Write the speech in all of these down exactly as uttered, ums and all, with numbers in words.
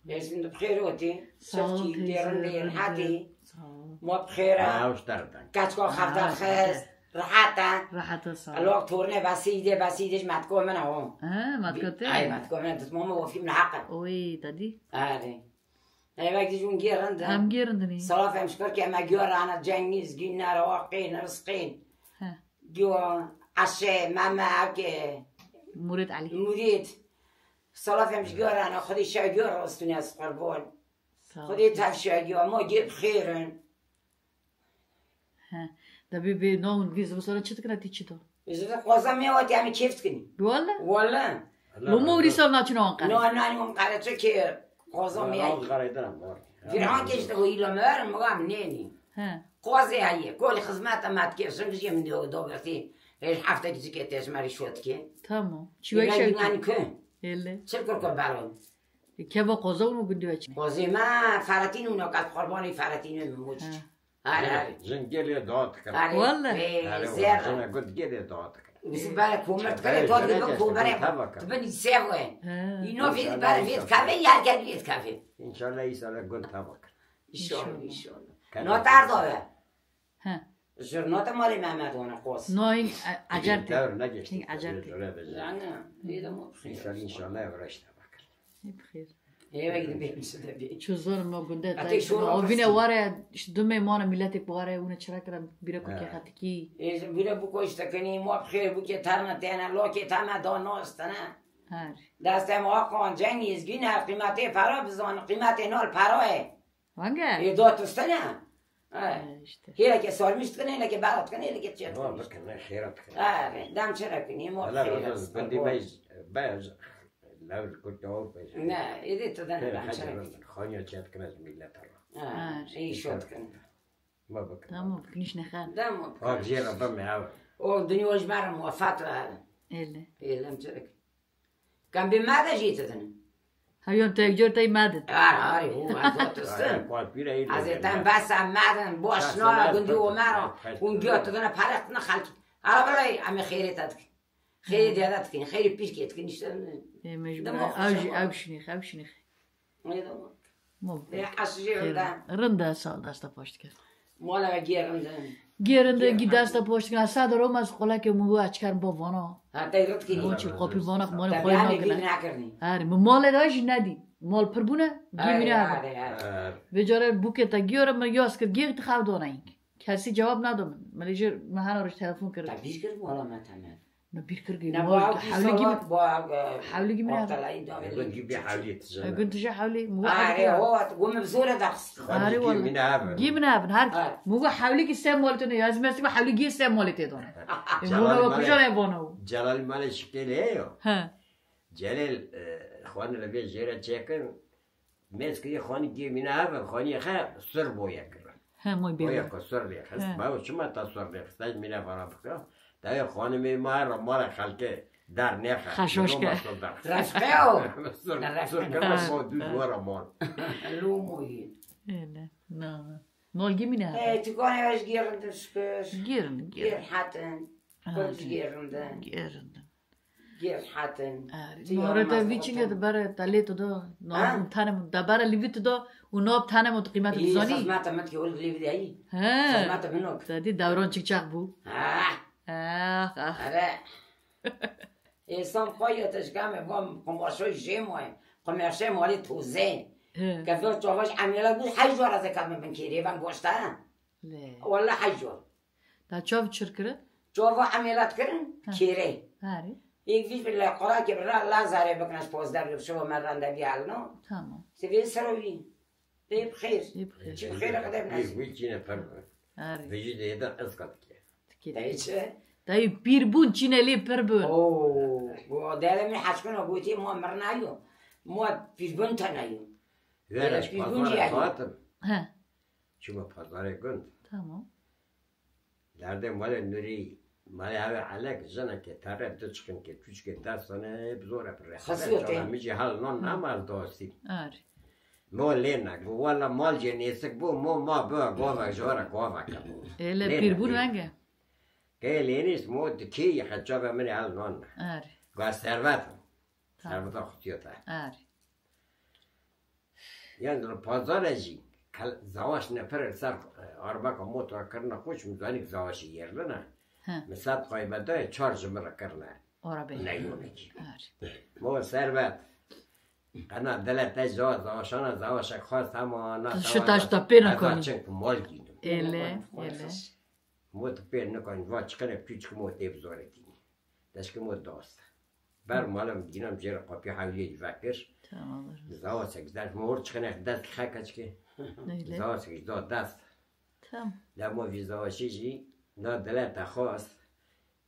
Bêjin bi xêr hatî. Sağ ol Çiftçî teyze, dêrin dêrin hatî. Sağ ol. Ma bi xêr e. Ew ji te re deng. Keçka xevda xist. Rehet e. Rehet e, sağ ol. Elok torne Besîdê, Besîdê ji metko min e o. Ha, metko te? Ay, metko min e, dizmo min wefî min heq e. Oy, dadî. Erê. Eve gidî jûn gêrindin. Em gêrindinî. Salaf em şikir ke me giyarana Cengîz, Gînara, Waqîn, Rizqîn. He. Giyo Eşe, Meme, Eke. Murêd Elî. Murêd. Salaf em ji giyarana, Xwedî şev giyar rastine ez qurbon. Sağ ol. Xwedî tev şev giyo, ma gê bi xêr in. He. De bê, bê, no, vî zivistan çi dikine, tî çi do? Ji vî qoza me wetî em kêf dikin. Wala? Wala. Lo mo wî sal naçin Anqara. No, nani Anqara, çi kê qoza me. Anqara dina mor. Vîr han kê işte o îla me ver, mi gam nênî. He. Qozê heye, kol xizmeta me dikê, şim jê min diyo do bertî. Hej hefte gecikê te ji me rîşwet ke. Tamam. Çi wek şev. Nani kö. Hele. Çil kur kur baron. Keva qoza û gundî veçin. Qozê me Feretîn û nokat qurbanî Feretîn û Mûç. He. Are, are. Jin gelê dua dikir. Are, Wala. Are, zêr. Jin gund gelê dua dikir. Wis bare komer dikir, to dibe komere. Tu bin sev we. He. Îno vîd bare vîd kave, ya gel vîd kave. İnşallah îsale gund tabak. İnşallah, inşallah. Notar da ve. He. Jurnata mali Mehmet ona qos. No, hin, e, acar te. Dewr ne geçti. Hin acar te. Öyle bir şey. Yani, ne de mutlu. İnşallah, inşallah öyle işte bakır. Hep xêr. Eve gidip benim size bir. Çu zor ma gunde. Atek tay şola o vine kısmı. Ware, işte, du meymana milletek ware, une çira kira bire ku ke xatikî. E, bire bu koşta kani, ma xêr bu ke tarna tena, lo ke tama da nostana. Her. Deste ma qon Cengiz Güner, qîmetê para bizan, qîmetê nal para e. Wange? Ê, dot istene. E, E, işte. Hêleke sarmiş dikine, hêleke berat dikine, hêleke çêt Dua dikine. Bikin, ne xêrat bikin. E, dem çi rekin, ê mor Hele xêrat. Roza bindi bej, bej, lev kurt o bej. Ne, êdî tu dene Hele dem çi hecê rekin. Bin, xanya çêt dikine ji millet ama. Ha, Ha, iyi işte. Şot kin. Ma bikin. Tamam, bikin iş ne xer. Dem o. Bak, jê Rabbim ya. O dünya ji me re muvaffat ve. Ele. Ê, dem çi rekin. Kam bi me de jî didin. Heyon tek cor tey me did. Har, har, hu, ez o tistin. Ay, kuat bire iyi Ez de ê tem ben. Besa me din, boş Besa nara, me gundi din. O me ra, Besa hûn giya me. Didine pare didine xelkî. Ara bilay, em ê xêrê te dikin. Xêrê dede dikin, xêrê pîrkê dikin, işte. Ê, mecbur. Dema ew jî, xweşe ew şinîx, ew şinîx. Ne dema. Mo Ê, ez jî xêr. Rinda. Rinda sağ ol, desta paş dikir. Mala gêrindin. Gêrindin, gî desta poştikina, sa de Roma, ez qolekê min û açkar bo vana. Ha, tey rit kî. Mo çi qopî vana, mane Tabii, xwe yani, nakine. Gî nakirnî. Her, min malê de jî nedî. Mal pir bûne, gî Her, min her, her. Her. Vê care bûkê te giyore, min yas kir, gêr te xev dona yîk. Kesî cevap nado min. Min lê jê, min hena roj telefon kir. Te bîr kir, wala me te me. Me bîr kir Ne gî, bu mal, abi, hewlî gî min, bu abi, hewlî gî min abi. Ortalayın da Gun gibi hewlî tijana. Gun tije hewlî, mu Are, hewlî. O, bu me zor da. Arê wala. Gî min abi. Gî min abi, her. Ar. Mu hewlî gî sen molê te ne, yazim yazim hewlî gî sen molê te dona. E, Celal muna male, bakıcan e bono. Celal male şikeli yo. He. Celal, e, xwan le bir jere çekin. Meskî xanî gê mîna hev, xanî xe sir boye kirin. He, moy bê. Boye ku sir bê xist. He. Bawo çima ta sir bê xist? Ez mîna vara bika. Dayê xanimê ma re mara xelke der nêxe. Xeşoş ke. Refqe o. Sir, sir ke ma düz wara mal. Lomoyî. Öyle. Na. Nol gî mîna hev. Hey, tu kone vaj gêrindin şükür. Gêrindin, gêrindin. Gêr hatin. Kul gêrindin. Gêrindin. Gêr hatin. Erê. Ti Norê te vî çinge de bere te lê tu do. Ha? Nab tane mu da bere lîvî tu do û nab tane mu tu qîmet dizanî. Xizmeta min ki ol lîvî de yî. He. Xizmeta min ok. Te dî dewran çik çax bû. Ha. Ah, ah. Erê. Êsan paya te ji gamê bam qumaşoy jê moye. Qumaşê malê tozê. He. Ke vê çavaş emela bû hej jor ez kat min bin kêrê ben goşta. Lê. Walla hej jor. Da çav çir kirin? Çava emeliyat kirin, Ha. Kêrê. Harî. Êk vî bile qura ke bira lazare bikine ji pozdar şewa me randevî alno. Tamam. Sivê sero wî. Ê bi xêr. Ê bi xêr. Çi bi xêr qede Ê, binasî. Wî çîne per bi. Harî. Vêjî de yeda ez kat ki. Dayê çi? Dayê pîr bûn çîne lê pir bûn. Oo, bu dere min heşkuna gotî mo mirnayo. Mo pîrbûn tenayo. Vera Pîrbûn pazara jî hatim. He. Çima pazarê gund. Tamam. Derdê malê Nurî, malê hevê Elek, jinekê tere, du çikinkê, çûçikê dest dane, hep zor e bi rê. Xesûtê. Çala min jî hal nan nama dostî. Ar. Mo lê ne, gu wala mal jê nêsik bû, mo ma bi govek, ji wara govek bû. Ê, lê pîr bûn venge. Kê lê nês, mo dikê, xeçave min hal nan. Ar. Gu servet. Tamam. Serveta xutiyata. Ar. Yan li pazare jî kel-, zawaş nepere li ser, e, arbeka motora kirine xweş, min zanî zawaşê yerli ne. He. Min sed qaybetayê çar ji min re kirine. Arabe. Neyonekî. Her. Mo servet. Qena dile te zawa zawaşana zawaşek xwest hema na. Tu şu taş da pê nakonî. Çink mal gînim. Ele, ele. Mo tu pê nakonî, va çiqine piçik mo tê bi zorê tînî. Deşke mo dost. Ber malim gînam jê re qapî hewliyê ji vekir. Tamam. Zawa sekizder mo hor çiqine dest xeka çike. Öyle. Zawa sekizder dest. Tamam. Lemo vî zawaşî jî na dile te xwest.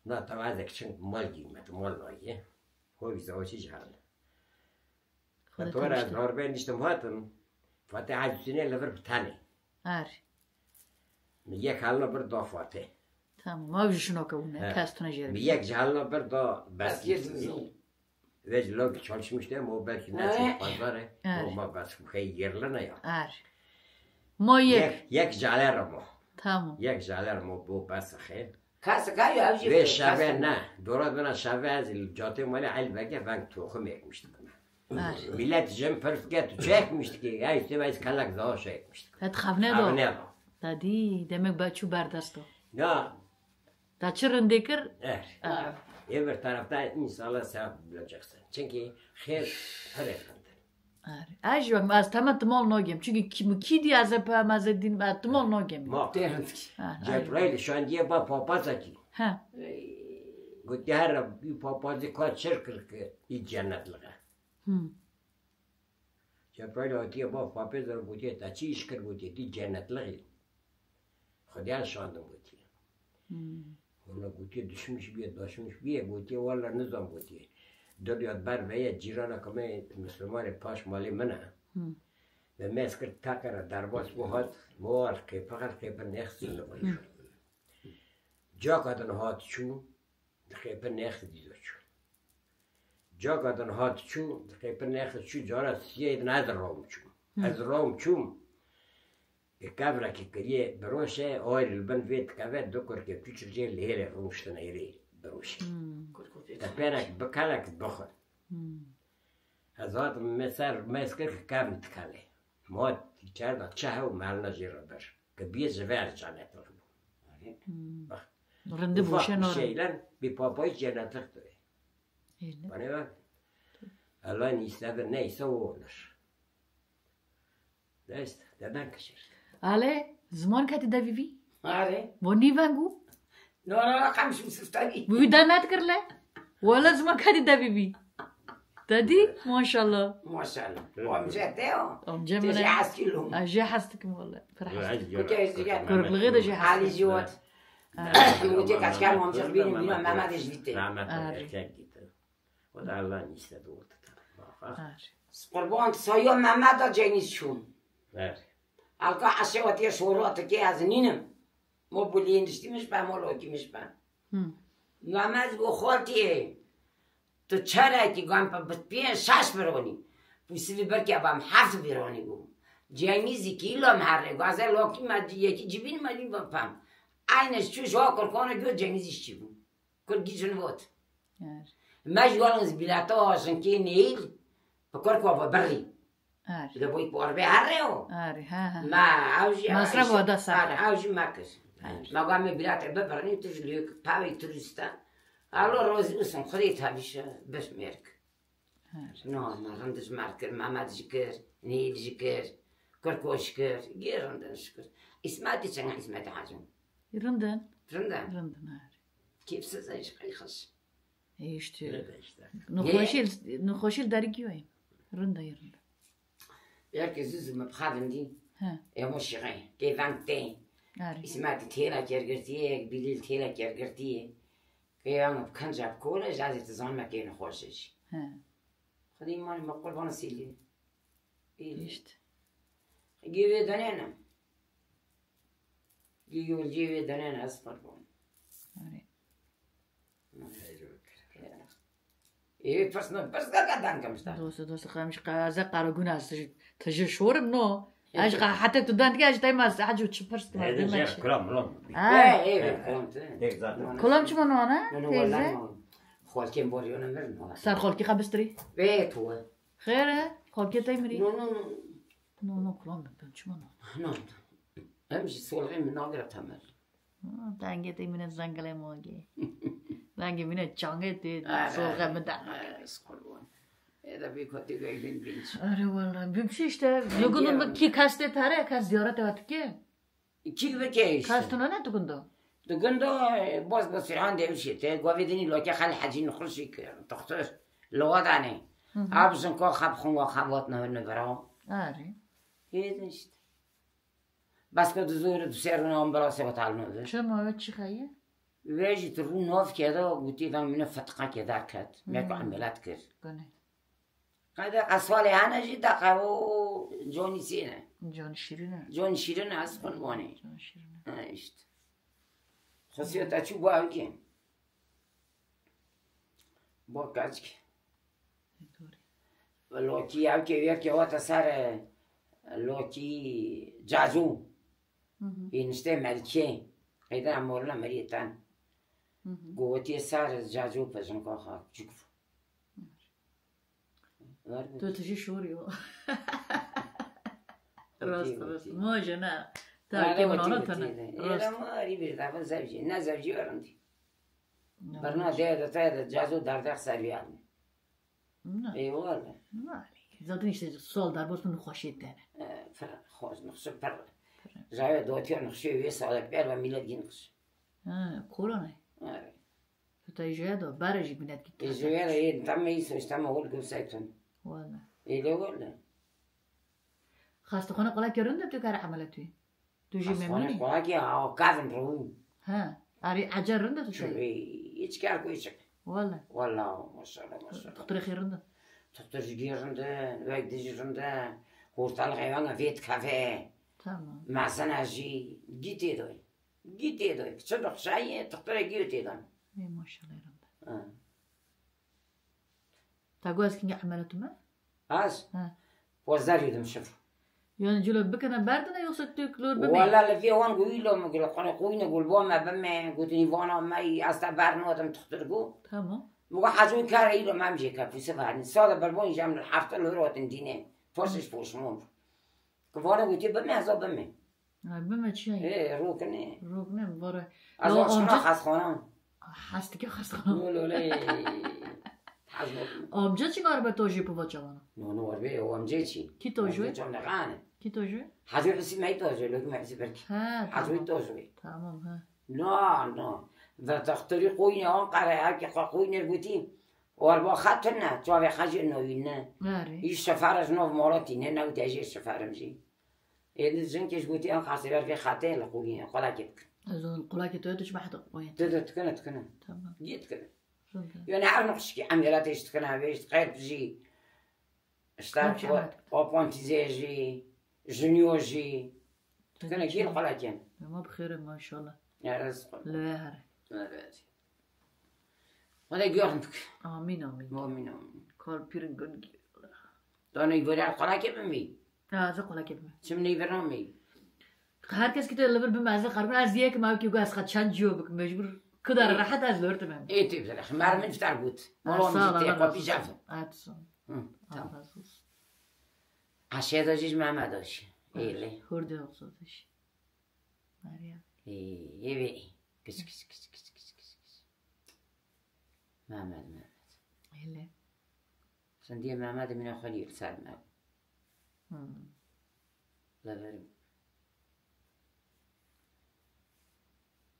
Na tewezek çin mal gînme, tu mal nayê. Ho vî zawaşî jî hal. Xwedê Tora ez tenişte. Harbê niştim hatim. Fatê Hecî Hüseyinê li vir bi tenê. Her. Min yek helna bir da Fatê. Tamam, ew jî şinoke hûn e, He. Kes tune jê re. Min yek ji helna bir da Beskî. Beskî. Vê ji lok çalışmıştı ama o belki ne He. Çok pazar e. He. O ma bas bu hey yerli ne ya. Her. Mo yek. Yek, yek jaler ama. Tamam. Yek jaler ama bu bas xeyr. Kas ka ya ev jî Vê kas- şeve ne. Dora bina şeve ez il cate mali el bege ben tohum ekmiştik. Her. Millet jim pir fike tu çekmiştik. Ya işte ben kalak daha şey ekmiştik. Het xavne do. Xavne do. Dadî, demek be çû berdesto. Ya. Ta çi rindê kir? Eh. Ah. Ê bir tarafta inşallah sevap bileceksin. Çünkü xêr her yerinde. Her. Ez jî wek ez tema timal nagêm. Çünkü kim kî diye ez pe em ez din, ez timal nagêm. Ma. Tê rindkî. Ha, Cebrail şandiye ba papazakî. Ha. Gotiye her bir papazî ka çir kir ki î cennetlige. Hmm. Cebrail hatiye ba papê zir gotiye, te çi îş kir? Gotiye, tî cennetliğî. Xudiyan şandim gotiye. Hmm. Ona gotiye, düşmüş biye, daşmış biye, gotiye, walla nizam gotiye. Dur ya ber veye cîrana kime Müslümanê paş malê min e. Hmm. Ve meskir takara derbas bu hat, moar qêpixer qêpir nexsin li vayşo. Caka din hat çû, Di qêpir nexi dî de çû. Caka din hat çû, di qêpir nexi çû, cara siyê din ez ram çûm. Hı. Ez ram çûm. Bi kevrekî kiriye biroşe, ay li bin vê dikeve du kurkê piçik jê li hêrê rûniştin hêrê biroşe. Hmm. Tepenek bikelek bixwe. Hmm. Ez hatim me ser mez kir ki kevn dikele. Ma çerda çehe û melina jê re bir. Ki biyê ji ver cennet bû. Hmm. Bak. Rindi ufak boşe bir nor. Şeyden bir papayı cennetlik diyor. Öyle. Bana bak. Allah'ın istediği neyse o olur. Neyse, deden kaçır. Ale, ziman kati devî vî? Are. Bo nî vengu? No, no, no, kam şu siftarî. Bu bir dennet kirle. Wala ziman kati devî vî. Te dî? Maşallah. Maşallah. Amca te o. Amca min e. Te jê hez kî lûm. Ez jê hez dikim wala. Pir hez dikim. Kutu ez jî. Kurukluğu da jê hez dikim. Ali jî ot. Ha. Ki wutê kaçkar amca bînim, bînim, Mehmet de jî vîtê. Mehmet erkek gitti. O da Allah'ın istediği oldu. Bak, ha. Her. Qurban sayo Mehmet da Cengiz çûn. Her. Halka eşewetiye şoru atıke ez nînim. Mo bulî niştîmiş be, mo lokîmiş be. Hı. Mehmet go xoltî. Tu çarekî gam pe bi piyên şaş bironî. Pusî vî berkê bam heft bironî bû. Cengîzî kîlo me herre. Gaze lokî me yekî cibîn me dî bam pem. Aynı şu jo kurkona gö Cengîzî şî bû. Kur gî jin vot. Evet. Me ji yalnız bileta jinkê neyl bi kurko bi birî. Her. Li bo yek bo arabê herre o. Her, he, he. Ma ew jî Masraf ew jî wa da sar. Her, ew jî me kir. Her. Me got me bîra te bibirnî, tu ji lêk pavê turîst e. Allah razî olsun, Xwedê te bîşe bir mêrk. Her. No, me rind ji me kir, Mehmet jî kir, Nîl jî kir, Kirkoş kir, gê rindin şikir. Îsmetî çenga Îsmetî Hacim? Rindin. Rindin. Rindin, her. Kêfsiz e, ji qey xweş. E, işte. Öyle işte. Nexweşî, nexweşî li derî giyoyê. Rinda ye, rinda. Belkî zû zû me bixavin dî. He. Emo şixê, tê veng tê. Arê. Îsmetî têla kergirtiye, Bilîl têla kergirtiye. Kê ya me bi kenca bi kole, jazê tu zan me kê nexweş e jî. He. Xwedî mali me qurban sîlî. İşte. Gê wê denêne. Gê yol cê wê denêne, ez qurban. Arê. Ê, pirs no, pirs kaka dan kam işte. Dost, dost, kam işte, ez qaraguna, tu ji şorim no. Ez ji hete tu dan ki, ez tema, ez hacı çi pirs tu. Ê, de jê kula mula. Ha. Ê, ê, ê, kula mı? Tek zaten. Kula mı çi mı no, ne? No, no, teyze. Xolkên boriyona mir no. Ser xolkî xebistri. Ve tu. Xêr e, xolkê te mirî. No, no, no. No, no, kulan bibin, çima no? No. Em jî solxê min nagire temel. Ha, dengê te mine zengilê magê. Dengê mine çangê tê, solxê min de. Ez qurban. Ê de bê kotê gayden genç. Are wala, bimşi işte. Dengê gundun ki kes tê tere, kes ziyarete ve tike. Kî bike işte. Kes tune ne tu gundo? Tu gundo, e, boz boz Sirhan de ewşê te. Govê dinî loke xel hecî nixuşî ki, doktor. Lowa dane. Hı hı. Ab jin ko xab xun wa xab vat nehir ne beraw. Are. Hêdin işte. Bas ko du zor du ser rûna ambulans e vat al nehir. Çima ve çi xeye? Ve jî tu rû nov keda, gotî dan mine fetqa ke derket. Me ku, hı, emeliyat kir. Gane. Qede qesvalê hene jî deqe û Johnny sêne. Johnny şîrîn e. Johnny şîrîn e, ez xwe wanê. Johnny şîrîn e. Ha, işte. Xosiyeta çû bo ew kê. Bo keçk. Doğru. Lokî ew kê, yer kê wate ser, e, lokî cazû. Hı hı. Ê niştê melkê. Qeyde em morina meriyê ten. Hı hı. Gotiye ser cazû pejin kaxa küçük. Ver bir. Tu tijî şorî wa. Rast, rast. Moje ne. Ta ke min anlatana. Rast. Êra ma arî bir defa zevcî. Ne zevcî öründî. Berna de de te de cazo derdex servî alin. Ne. Ê wala. Ne. Zaten işte sol darbos min xweşî tene. E, pir xweş, nixşe pir. Pir. Jaya dotiya nixşe wê sade per ve millet gî nixşe. Ha, korona. Evet. Tu te jê do, bere jî binet git. Ê jê re ê tam me îso, tam me hol gul saytun. Wala. Ê le wala. Xastexane qolakê rind e tu kare emeliyat wî? Tu jî memnun î? Xastexane qolakê ha, kavin rû. Ha, arî ecer rind e tu şey. Hiç kar ku hiç. Wala. Wala, maşallah, maşallah. Doktorê xê rind e? Doktor jî gê rind e, wek dijî rind e. Hortal xeyvana vê dikeve. Tamam. Mezina jî gî tê doy. Gî tê de, çi nexşayê, doktorê gî tê de. Ê maşallah, Rabbi. Ha. Ta got ez kîngê emeliyatê me? Ez? Ha. Pozdar yedim şif. Yani cilo bikene berdine yoksa tu lor bime? Wala li vê wan gu îlo min gul, qone qoyne gul bo me bime, gotini vana me, asta bernodim doktor gu. Tamam. Mugo hacı kare îlo mem jê ke puse verni. Sada berbon jam hafta lor otin dine. Poşiş poşmon. Ku vana gotî bime, ez bime. Ay, bime çi ye? Ê, rokine. Rokine, vare. Ez amca xastexana. Hastike xastexana. Lo, lo, le. Amca çi garbe to jî piva çavana? No, no, var be, o amca çi? Ki to jî? Amca çavana qane. Ki to jî? Hacı Hüsnü me to jî, lo, me Hüsnü belki. Ha, Hacı tamam. To jî. Tamam, ha. No, no. Ve doktorî qoyne Ankara, her ki qoyne gotî. War ba xatir ne, çavê xecê navî ne. Are. Î şefer ez nav malatî ne, ne û dejê şeferim jî. Êdî jinkê ji gotî em xasê ber vê xatê li qûlî ne, qolakê bikin. Ez ol qolakê tu tu çi behd qoyên. Tu tu tikine, tikine. Tamam. Yê tikine. Rinde. Yani her nexşikî emeliyatê jî tikine, vê jî qelb jî, işte apantîzê jî, jinyo jî. Tikine gîl qolakên. Ema bi xêr e maşallah. Ya rizq. Lê here. Evet. Xwedê guhertin bike. Amîn, amîn. Amîn, amîn. Kal pîrin gund gî. Danê gorî qolakê min bî. Ha, ez qolakê bime. Çim neyvir namî. Her kes ki te li vir bime, ez qarbin, ez yek ma ki ez xwe çend ciyo bikim, mecbur. Kudar rehet ez lortim em. Ê tê bire. Mer min ftar gut. Mala min tê qopî jaf. Atson. Hı, tamam. Aşağıda jiz Mehmet Aş. Êlê. Hurdi oxsotiş. Meryem. Ê, ê vê. Kiç, kiç, kiç. Mehmet, Mehmet. Hele. Sen diye Mehmet Emine Xwelî li ser me. Hmm. Leverim.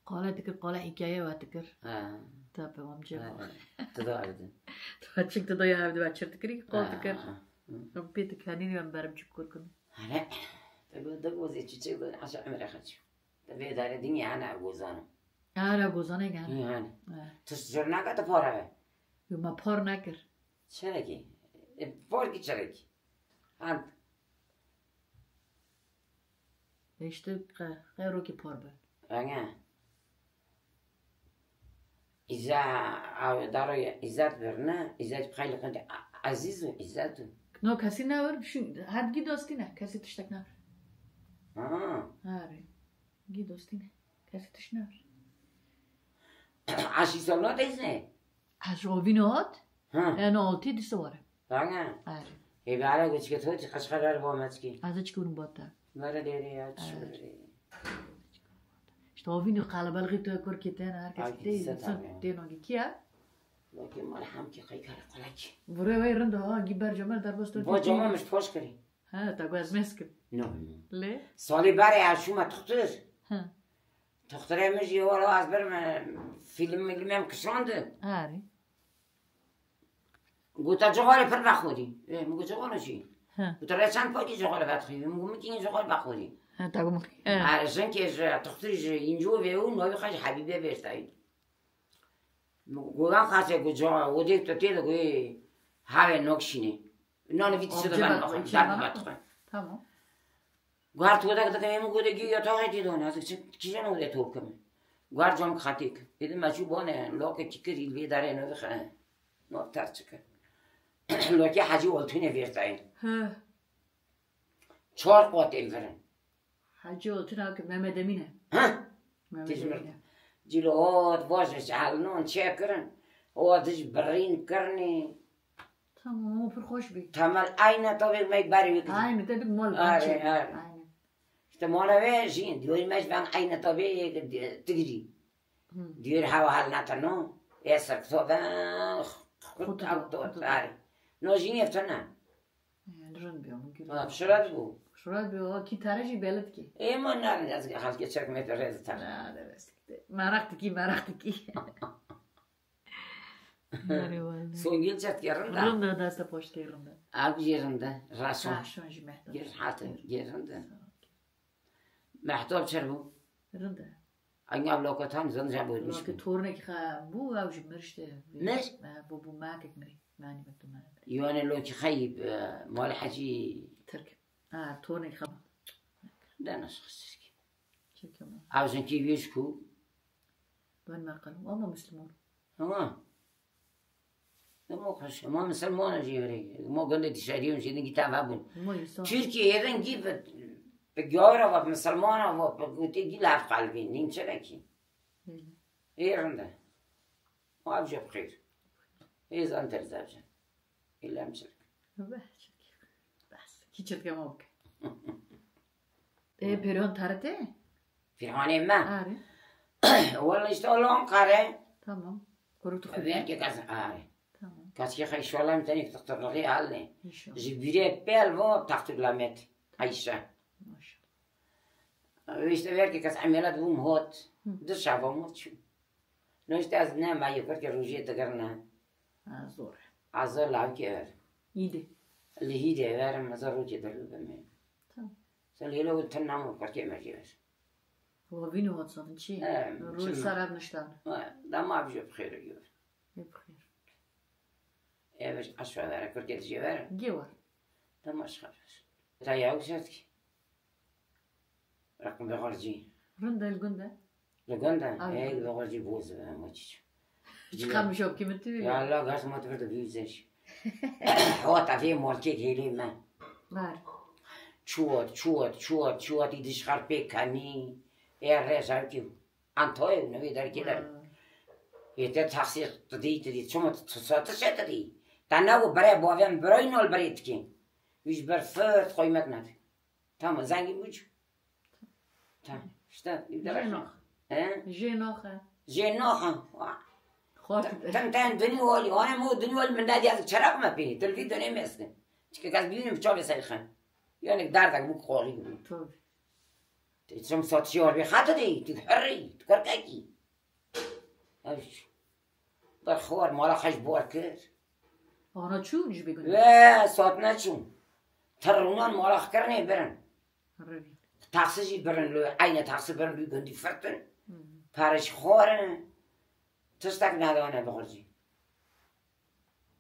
Qale dikir, qale hikaye ve dikir. Ha. Tabi amca. Ha. Tu da erdin. Tu çik tu da ya evde ve çir dikir, qal dikir. Ha, ha. Hı. Pê dikanî ben berim çik kurkun. Hele. Te go, de gozê çiçek de aşağı emre xaç. Te vê dare dinya ana gozano. Ara gozane gel. Hı, hani. Ha. Tu zor naka te para ve. Yo, ma par nakir. Çerekî. E, par ki çerekî. Han. E, işte qe, qe rokî par be. Enge. Îza, aw, daro ya, Îzet birine, Îzet xeylê xwe de, a-, Ezîz û Îzet û. No, kesî ne wir, şu, her gî dostî ne, kesî tiştek ne vir. Ha. Are. Gî dostî ne, kesî tişt ne vir. Aşî solna teyze. Ez o vîno hat, ha. Eno altî dîse ware. Tamam. Are. Ê, bere goçke to çi qeşqe ber bo me çikî. Ez çi kurim bo te. Bere dêrê ya, çi Evet. bere. İşte o vînî qelebalixî tu kurkê têne, her kes Ay, tê, kîse insan tabii. têno gî kiya. Lokê mal hem ki qey kare qolek. Vure wey rind ha, gî ber cama derbas to Bo tê cama kî. Miş poş kirî. Ha, ta gu ez mes kim. No, no. Lê? Salê berê ez çûme tuxtir. Ha. Tuxtirê min jî wala ez bir me film milmem kişandin. Arê. Gota cixarê pir vexwedî. Ê, min got cixarê çi? He. Gota re çend pakî cixarê vedixwî? Min got min kî cixarê vexwedî. He, ta got min. He. He, jinkê ji tuxtirî ji Încovê û navê xwe ji Hebîbe bêrtayî. Min got, "Wan qasê got cixarê, odê tu tê de got, havê nok şînê. Nane vî tiştê de Avcı ben bak, bakın, içine dar bana bak. bak." Tamam. Guhar tu wede dikeme, min gote gî yataxê tê done, ez çi kîjan wede tor kime. Guhar cam xetê kir. Êdî me çû bane, lokê kî kir, îl vê darê navê xe. No ter çi kir. Lokê Hecî Oltunê vêrtayî. He. Çar qotên virin. Hecî Oltun a ki Mehmet Emîn e. Ha? Mehmet Tijmir. Emîn e. Cilo ot, vaje cehelnon çê kirin. O dij birîn kirnê. Tamam, ama pir xweş bî. Temel eyne tabê me berê wî kir. Eyne, tabê mal Are, çê. are. Eyne. İşte mala ve jin, diyor me ben eyne tabê tigri. Hı. Diyor hava hal nata no. E ser kitobe, Kutu, kutu, kutu. are. No jin yeftene. Yani rind bî, min gül. Ha, şurat bu. Şurat bî, o kî tare jî belit ki. E, ma narin ez halkê çek me rez tar. Ha, de bes. Merak dikî, merak dikî. Erê wele. Songîl çet ke rind e. Rind e, deste poştê rind e. Ev jî rind e. Rason. Rason jî Mehtap. Gir hate, gir rind e. Sağ ol. Mehtap çer bû? Rind e. Anya bloka tam zan jan bû. Lokê tornek xa bû, ew jî mir işte. Mir? E, bû, bû makek mirî. Mani me tu mani. Yani lokê xeyî, e, mal hecî. Tirk. Ha, tornek xa. Dana şxsirki. Çekim. Ew jinkî wî ji ku? Ben me qelm. Ama Müslüman. Ama. Ama xweş, ama misilmana jî were. Ama gundê dişariyên jî din gî teva bûn. Ama insan. Tirkiyeyê din gî bi, bi gawira va, bi misilmana va, bi gotê gî lev qelbî, nîn çirekî. Hı. Ê rind e. Ma ev jî bi xêr. Ê zan ter zevcin. Ê lem çirek. Beh, çirek. Bes. Kî çirke ma bike. Ê, Hı. Perihan tare tê? Perihanê me? Are. Wala işte o lan kare. Tamam. Kuru tu Ver ki kas are. Tamam. Kas ki xey şolam tenik doktorluğu haline. İnşallah. Ji bire pel vo takdir lamet. Ayşe. Maşallah. Ve işte ver ki kas ameliyat bûm hot. Hı. Dişa bûm hot şu. No işte ez ne ma yekir ki rojê digirne. Ha, zor. Azor lavkê ver. Îdî. Li hîdê verim, ez rojê dirû bimê. Tamam. Sen lêlo û tin nam û qirkê me jê ver. Wa vînû hat zaten çi? Em, Rû çi ser ev niştan. Ha, dema bi jê bi xêr gör. Hep xêr. Ev aşağı ver, qirkê jê ver. Gê war. Dema aşağı ver. Ta ya uçat ki. Raqim bi xarcî. Rind e li gund e? Li gund e? Ew Ey, li bi xarcî boz be, ama çiç. Hiç kalmış yok kimin tüyü. Ya Allah, gaz motor da büyüzej. Hota vê molkek hêlê me. Var. Çuwat, çuwat, çuwat, çuwat, îdiş xar pê kanî. Ê rêz ew ki. Antoy, ne vê derkê der. Var. Ê te taksî tu dî, tu dî. Çima tu, tu, tu, tu, tu dî? Te ne û berê bavên birayî nol berê dikî. Wî ji ber fir qîmet nade. Tamam, zengî bû çû. Tamam, işte, Jê nax. He? Jê naxe. Jê naxe. Wa. Xort. Ten, ten dünü oli, ona mu dünü oli min dadi yazık çarak mı pini? Telvi dönem eski. Çünkü gaz büyüğünü çabe sayıkın. Yani derdak bu koli bu. Tabii. Te çim satışıyor bir hatı değil, tu hırri, tu korkaki. Ev bi xwar mala xwe ji bor kir. Ana çûn ji bê gundî? Wê, sat neçûn. Tirûnan mala xwe kirinê birin. Revî. Taxi jî birin, li eyne taxi birin, li gundî firtin. Hmm. Pare ji xwarin. Tiştek nedane bixurcî.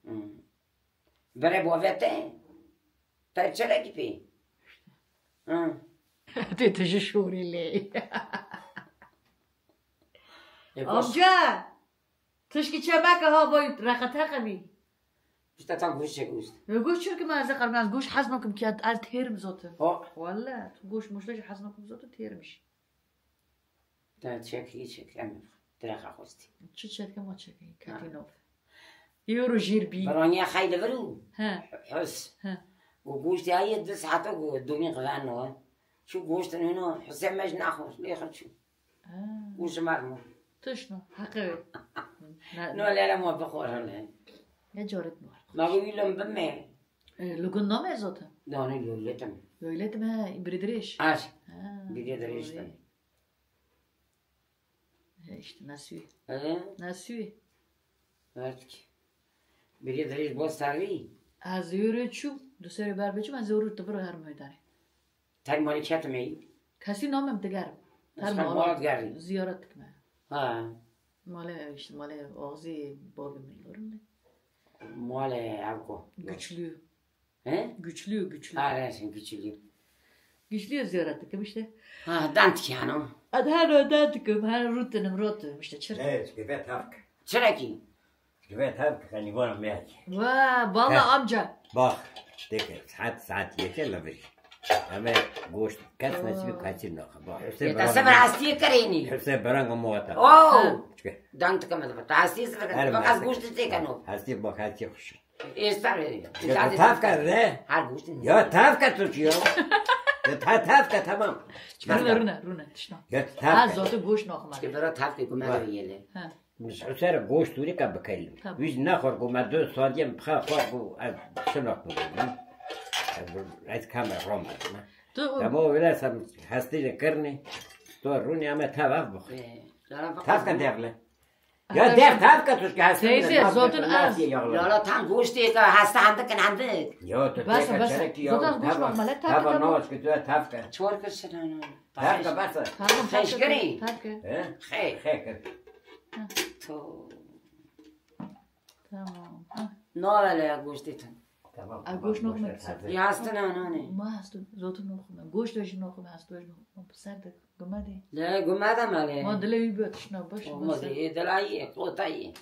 Hmm. Bere bavê te, te çelekî pê. Hı. Tê tu ji şorî lê. E, bas. Amca! Tişkî çemeke ha boy reqeteqe bî. İşte tam goş çek goş. E, goş çirkin ez qermez goş hez nakim ki ez têrim zotin. Ha. Walla, tu goş muşte jî hez nakim zotin têrim jî. Te çekî çek, em direxa xwestî. Çi çekê ma çekê, Ha. Ketî nov. Euro jîr bî. Baraniya xeylê vir û He. Hus. He. Ku goştê ayê du saete ku domî xiveno. Çû goştin hino, Husên me ji naxwe lê xwe çû. Ha. Û ji mer min. Tişt no, heqê wê. Ne, No lele ma bixwar hele. Ne caret mi war? Ma bu ilom bime. E, Lugun name zaten. Dane yoletim. Yoletim he, biridirêj. Aş. Ha, Biridirêj doğru. He, işte nasûyê. He? Nasûyê. Artık. Biridirêj bo serî. Ez yûrê çû, du serê ber biçim, ez yûrê tu bir her meydanê. Ter malê çetimê. Kesî namem digerim. Ez Her her mala mala digerim. Ziyaret dikme. Ha. Malê işte, malê ağzı babê min lorin. Malê evko. Güçlü. He? Güçlü, güçlü. Ha, resin güçlü. Güçlü ziyaret dikim işte. Ha, dantik yani. Ad her o dantikim, her rutinim, rotim işte çirkin. Evet, gibi tavk. Çirkin. Gibi tavk, hani bana meyek. Va, valla amca. Bak, deke, saat, saat yeke la bir. Ama goşt, kes nasip kaçır nakha. Bak, işte Ya ta sefer hastiyê kerênî. Hepsi berang muata. Oo. Dantik ama ta hastiyê sefer. Bak az goşt têkeno. Hastiyê bak, hastiyê hoş. Êstar. Ya tavka re. Her goştin. Ya tavka tut ya. Ya ta tavka tamam. Rune, rune, rune, tişna. Ya tavka. Ha, zotu goşt nakma. Ki bera tavka ku me yele. Ha. Biz ser goşt turi ka bikelim. Tamam. Biz ne xor ku me dö sadiye bxa xor ku şuna ku. Ez kamera rom. Tu. Ama öyle sen hastayla kırni. Tu runi ama tavaf bu. Tavka derle. Ya dev tavka tu ki hasta. Teyze, zotin az. Lala tam goştê ke hasta handik handik. Yo, tu Bas, teka bas. Çerek ya. Zotin goşt Tava, normalde tava tavka. Naş ki tu tavka. Çor kir şirano. Tavka bas. Tamam, Xeş tavka, kirî. Tavka. He? Xey. Xey kir. To. Tamam. Ha. No hele ya goştê tu. Tamam. A goşt noxme. Yastin anane. Ma hastun, zotin noxme. Goşt jî noxme, hastun jî noxme. Ser de. Gumedê. Le, gumedê me le. Ma dilê wî bi tişna baş. Ma dilê, dilê yê, qota yê.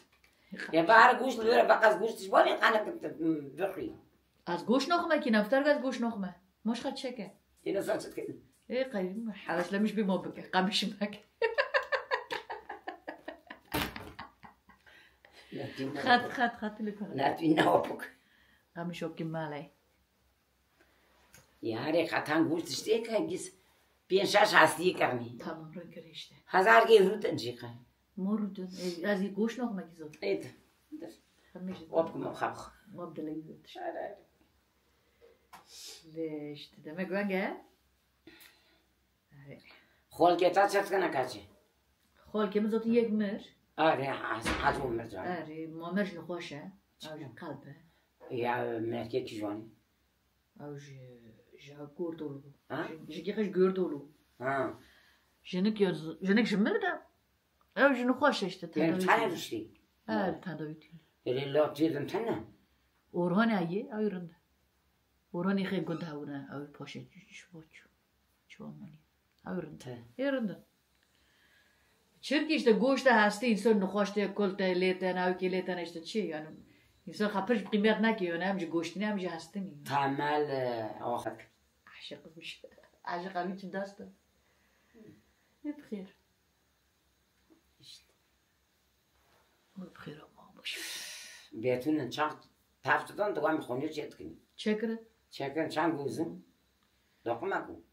Ya ba her goşt li were, baqas goşt ji bo vê qane bixwî. Az goşt naxime ki, nefter ez goşt naxime. Moşxa çeke. Yine saç etkin. Ê, qayım, heveslemiş bir ma bike, qamişim bike. Xet, xet, xet, li kore. Netî ne opuk. Qamiş o ki male. Yarê qatan goşt tiştê ke giz pênc şeş hastiyê kernî. Tamam, rin kir işte. Hezar gê rûtin jî qe. Mo rûtin. E, ez ê goşt noxme ki zot. Êt. Hemî jî. Op kum xab. Mo dilê yû tiş. Are. De işte demek wenge. Are. Xolkê ta çet kena kaçê. Xolkê min zot yek mir. Are, az, az o mir can. Are, ma mir jî xweş e. Ew jî qelb e. Ya merkê ki jwanî. Ew ji, ji Gordolu bû. Ha? Ji, ji Gêxê ji Gordolu. Ha. Jinik ya, jinik ji mir de. Ew jin xweş e işte, Yen tedawî çare kir. Riştî. Her tedawî kir. Êlê la têdim tene. Orhan e yê, ew rind e. Orhanê xê gund hewne, ew paşê çi, çi, çi, çi, çi, çi, Ew rind. Te. Ê rind e. Çirkî işte goşt e hestî, însan nixweş tê, kul tê, lê tê, navkê lê tê, işte çi yani. Însan xwe pir ji qîmet neke yani, em ji goştinê, em ji hestinê. Temel, e, axir. Aşiq bûş. Aşiq abi çi dest e. Hep xêr. İşte. Hep xêr ama boş ver. Bêtûnin çax teftidan dewam xonê çê dikin. Çekir. Çekir çan gozin. Doqima ku.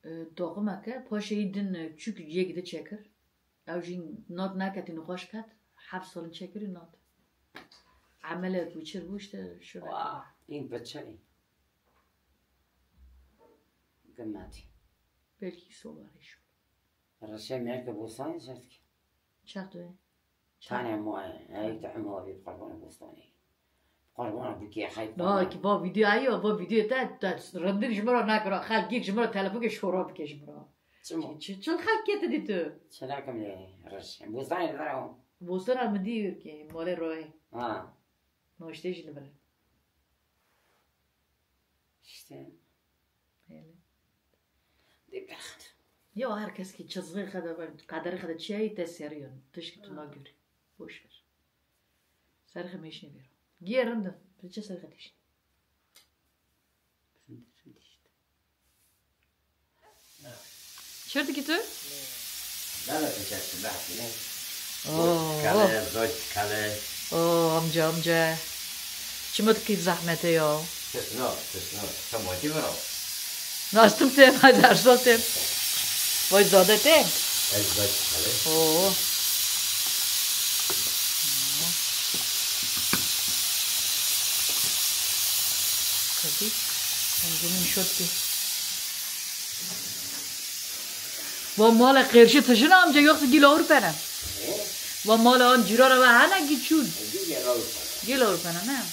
E, doqimeke, paşê yî din, e, çûk yek di çekir. Ew jî nat neketî, nixweş ket. Heft salin çekirî nat. Emele ku çir bû işte şuna. Wa, în piçirî. Gimetî. Belkî sovarê şû. Reşe merke bostanê çertkî. Çax tu. Tane moye, ey te emo abi, qurbana bostanê. Qurbana bûkê xey. Ba ki ba video ayo, ba video te, te rindin ji min re nakira. Xelk yek ji min re telefon ke şora bike ji min re. Çima? Çi, çi, çi xelk kete dî tu? Çi nakim lê, reş. Bostanê li vera. Bostana min dî yur ki, mole roy. Ha. Noşte jî li vir. İşte. Öyle. Dê bexet. Ya her kes ki çizgê xwe de, kaderê xwe de çi ye, te serî ye. Tişkî tu nagirî. Boş ver. Serê xwe mêşinê vêro. Giyê rind e. Tu çi serê xwe têşînî? Rind e, rind e işte. Çi dikî tu? Dana tu çek tu behsî ne? Oo. Kale, zoj kale. Oo, amca, amca. Çima tu kî zehmete ya? Tişt no, tişt no. Te motî bira. Nastim têm, ez her sal têm. Vay zade têm. Ez bek hele. Oo. Tabii. Em gülüm şot ki. Va mala qêrşî tijin amca yoksa gî lawir pene? He? Va mala an cîrana ve hene gî çûn? Gî lawir pene. Gî lawir pene ne?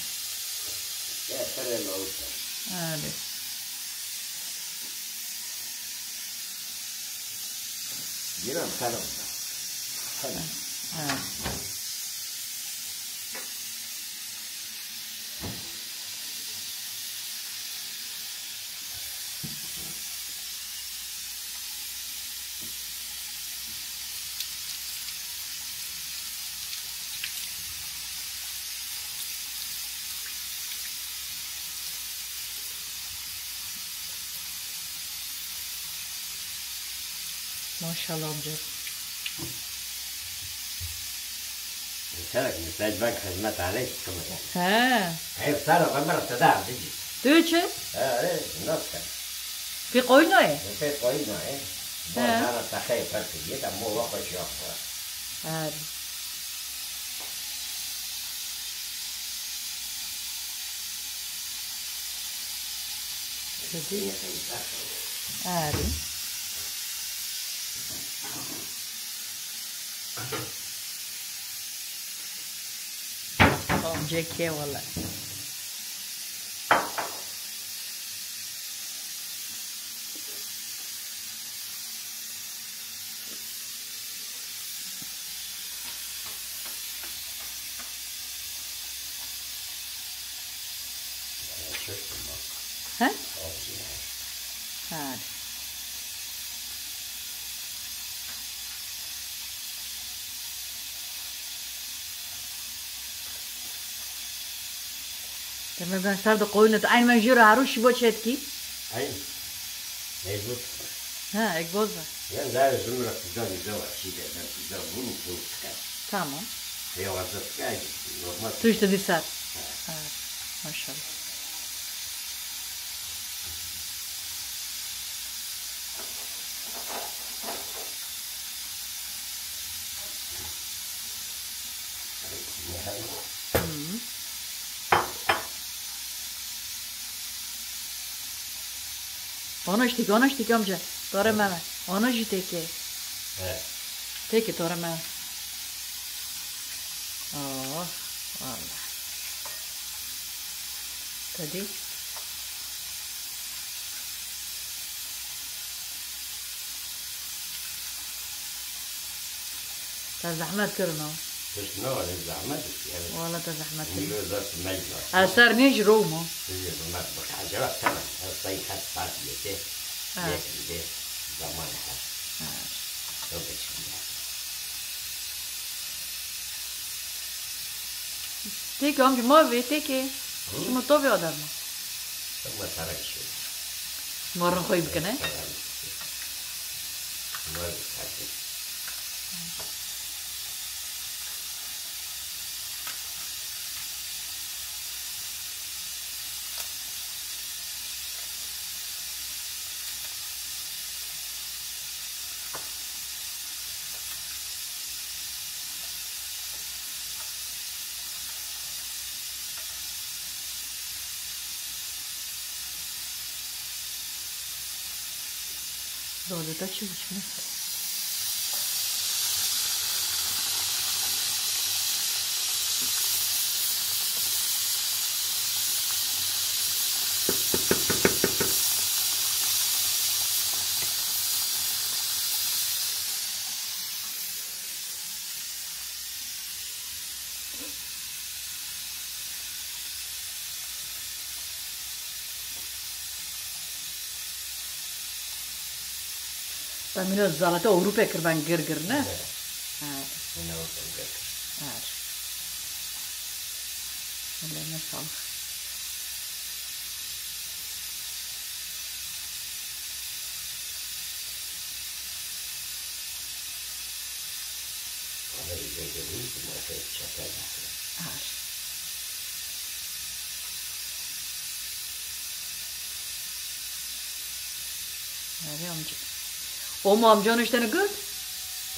Ya, pere lawir pene. Hadi. Gîran pere. Pere. Ha. Maşallah amca. Serek, misaj bak, xizmet aleyk, kımı. He. Hep sarı, ben biraz da daha bici. Diyor ki? He, he, nasıl? Bir koyun o, e? Bir koyun o, e? He. Bu nara takayı fark ediyor da, mu vakit yok. He. Kedi. Erê. Amcê kê wele. He? Hadi. Demê ben ser de koyun et. Aynı ben jüre haru şibo çetki. Aynı. Mecbur. Ha, ek boza. Ya, la zumra kuda bir de var. Şimdi ben kuda bunu bu çıkar. Tamam. Ya, varsa çıkar. Normal. Tu işte disar. Ha. Ha, maşallah. Hı. Ono jî têkê, ono jî têkê amca. Tore me ve. Ono jî têkê. He. Têkê tore me ve. Oh, Allah. Tedî. Te zehmet kirin ha. Tişt ne var, zehmet işte, evet. Wala te zehmet kirin. Şimdi biraz mecbur. Ez ser nêj ro ma. Siz de bunlar bak, acaba tamam. Ez sayı kaç saat yete. Ha. Yete, yete. Zaman ha. Ha. Çok geçimli. Têkê amca ma vê têkê. Hı? Şima to vê ader ma. Şima tara kişi. Şima rin xwe bikine. Şima rin xwe bikine. Zodeta çi biçme? Te mîna zaleta Ewropê kir ben gir gir, ne? Evet. Evet. Mîna Ewropê gir gir. Evet. Ellerine sağlık. Her. Erê amca. O mu amca niştene gund?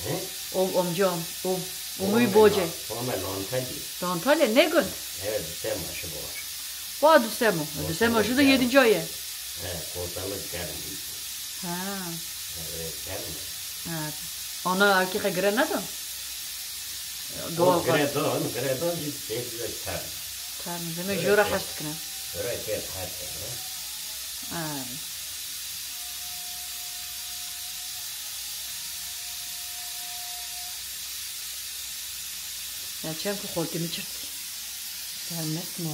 He? O amca, o. O mu boce. Tome lantelî. Lantelî ne gund? Evet, dusema şi var. Wa dusemo. Dusemo şu da yedinci ay e. He, kotalı gelin. Ha. Evet, gelin. Ha. Ona erkek gire ne da? Doğa. Gire da, gire da, bir şey bile ter. Tamam, demek jora has dikine. Öyle şey ter. Ha. Ya çem ku xoltê min çirt. Sermest mi?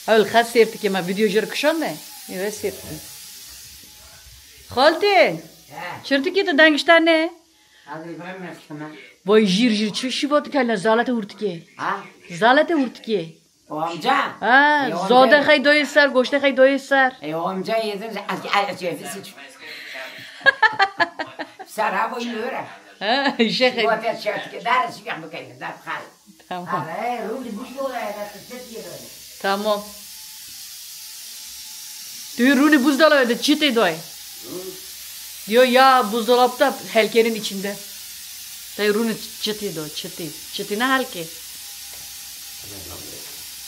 Ew li xwe sêr dike, me vîdeo jê re kişande. Ê, wê sêr dike. Xoltê! He. Çirtikî tu dengişte ne? Hadi ben meslim. Vay jîr jîr çi şîva dike, ne zalete hurtikê. Ha? Zalete hurtikê. O amca. Ha, e, o zode amca. Xey doyê ser, goştê xey doyê ser. E, o amca yedin, az, az, az, az, az. Sara boyu öyle. Ha, şey. Şiva te çertike, dar, şiva bikayım, dar, xal. Tamam. Ara, e, rûnî bû dola, e, da, tiştê dola. Tamam. Tu rûnî buzdolabê de çi tê doy? Diyor ya buzdolapta helkenin içinde. Tay rûnî çi tê do, çi tê. Çi tê ne helke.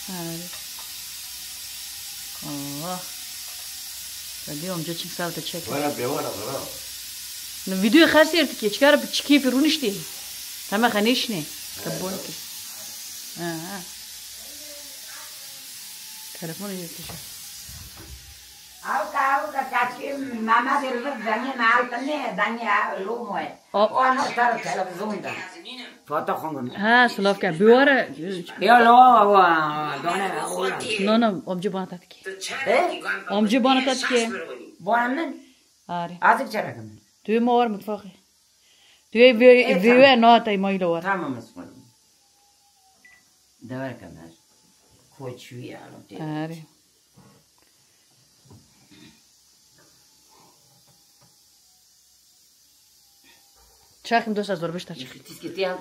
Ha. Oh. Hadi amca çim saate çek. Wara be wara wara. Ne video xer sêr dike, çikar bi çi keyfî rûniştî. Heme xenêşnê. Te bol ki. Ha, ha. Telefonê yê tije. Awka, awka, kaçkî mama bir vik dengê meal tine, dengê lomo ye. O- O ana tar televizyon da. Foto xongum. Ha, silav ke. Biware. Ya lo, wa, done, wa. No, no, amca bana tatike. E? Amca bana tatike. Bana min? Are. Azıcık çerekim. Tu ma war mutfaxê. Tu ê vê-, e, vê-, tamam. Wê na tay mayla war. Tamam, ez xwe. Dever kemer. Koçuya. Are. Çaxim dosta zor bişta çax. Tiskê te ya.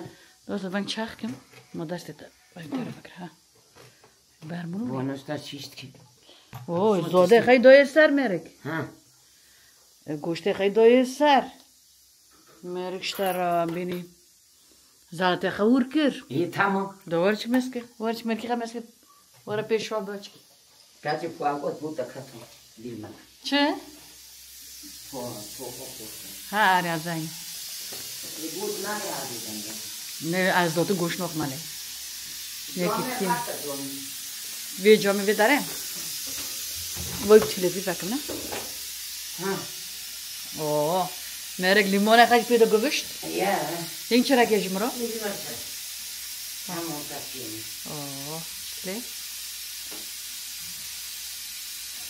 Dosta ben çaxkim. Ma destê te. Ben tera fikir ha. Bermunu. Bonusta çişt ki. Oy, zode xey doyê ser merik. Ha. E, goştê xey doyê ser. Merik şta ra bînî. Zalate xwe hûr kir. Î, tamam. De wer çi meske? Wer çi merkî xwe meske? Were pêşwa be çi? Kaçı kuagot bu da kato. Bilmem. Çi? Ço-, ço-, ço-, ço-, ço-. Ha, are azayî. E, bu nare abi ben ya. Ne, ez dotu goşnox male. Ne Camê kitkin. Vaqta camê. Vê camê vê dare. Vay çilekî vekim ne? Ha. Oo. Merek limona xaç pê de guvişt. Ya. Hîn çira ke ji miro? Limon çira. Tamam, tatlı. Oo. Çile.